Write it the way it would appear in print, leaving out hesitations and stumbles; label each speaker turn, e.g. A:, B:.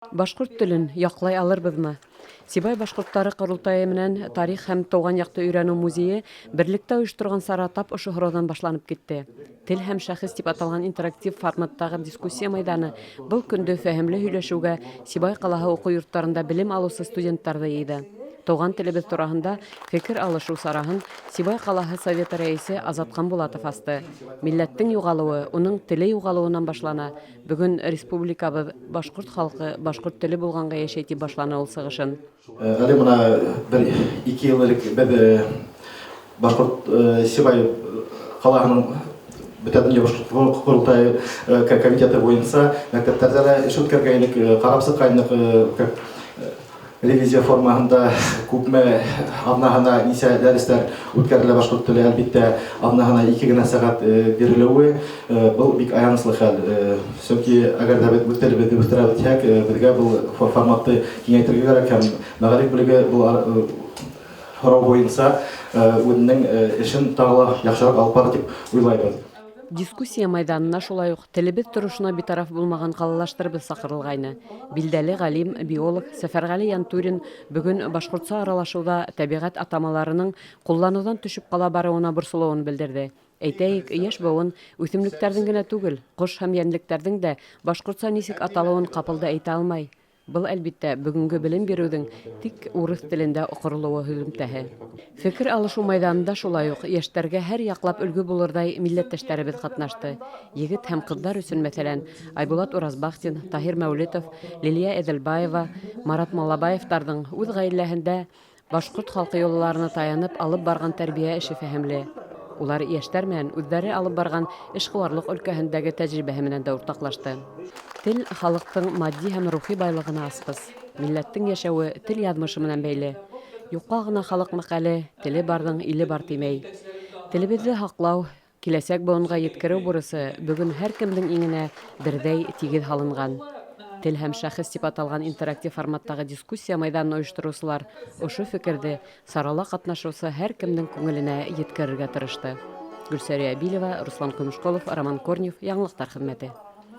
A: Башҡорт телен яҡлай алырбыҙмы? Сибай башҡорттары ҡоролтайы менән тарих һәм тыуған яҡты өйрәнеү музейы берлектә ойошторған сара тап ошо һорауҙан башланып китте. Тел һәм шәхес тип аталған интерактив форматтағы дискуссия майҙаны был көндө фәһемле һөйләшеүгә Сибай ҡалаһы уҡыу йорттарында белем алыусы студенттарҙы йыйҙы. Тыуған телебеҙ тураһында фекер алышыу сараһын Сибай ҡалаһы Советы рәйесе Азат Ҡамбулатов асты. Милләттең юғалыуы уның теле юғалыуынан башлана. Бөгөн республикабыҙ башҡорт халҡы башҡорт теле булғанға йәшәй, тип башланы ул сығышын.
B: Әле бына бер-ике йыл элек беҙ башҡорт Сибай ҡалаһының Бөтә донъя башҡорт ҡоролтайы комитеты буйынса мәктәптәрҙә лә эш үткәргәйнек, ҡарап сыҡҡайныҡ ревизия формаһында күпме аҙнаһына нисә дәрестәр үткәрелә башҡорт теле, әлбиттә, аҙнаһына ике генә сәғәт бирелеүе был бик аяныслы хәл. Сөнки әгәр ҙә беҙ үҙ телебеҙҙе үҫтерәбеҙ тиһәк, беҙгә был форматты киңәйтергә кәрәк һәм мәғариф бүлеге был һорау буйынса үҙенең эшен тағы ла яҡшыраҡ алып барыр тип уйлайбыҙ.
A: Дискуссия майҙанына шулай уҡ телебеҙ торошона битараф булмаған ҡалалаштарыбыҙ саҡырылғайны. Билдәле ғалим, биолог Сәфәрғәле Янтурин бөгөн башҡортса аралашыуҙа тәбиғәт атамаларының ҡулланыуҙан төшөп ҡала барыуына борсолоуын белдерҙе. Әйтәйек, йәш быуын үҫемлектәрҙең генә түгел, ҡош һәм йәнлектәрҙең дә башҡортса нисек аталыуын ҡапыл да әйтә алмай. Был, әлбиттә, бөгөнгө белем биреүҙең тик урыҫ телендә ҡоролоуы һөҙөмтәһе. Фекер алышыу майҙанында шулай уҡ йәштәргә һәр яҡлап өлгө булырҙай милләттәштәребеҙ ҡатнашты. Егет һәм ҡыҙҙар өсөн, мәҫәлән, Айбулат Уразбахтин, Таһир Мәүлетов, Лилиә Әҙелбаева, Марат Маллабаевтарҙың үҙ ғаиләһендә башҡорт халҡы йолаларына таянып алып барған тәрбиә эше фәһемле. Улар йәштәр менән үҙҙәре алып барған эшҡыуарлыҡ өлкәһендәге тәжрибәһе менән дә уртаҡлашты. Тел, халыҡтың матди һәм рухи байлығына асҡыс. Милләттең йәшәүе тел яҙмышы менән бәйле. Юҡҡа ғына халыҡ мәҡәле, теле барҙың иле бар тимәй. Телебеҙҙе һаҡлау, киләсәк быуынға еткереү бурысы бөгөн һәр кемдең иңенә берҙәй тигеҙ һалынған. Тел һәм шәхес тип аталған интерактив форматтағы дискуссия майҙанын ойоштороусылар ошо фекерҙе сарала ҡатнашыусы һәр кемдең күңеленә еткерергә тырышты. Гөлсәрия Әбилева, Руслан Көмөшҡолов, Роман Корнев, Яңылыҡтар хеҙмәте.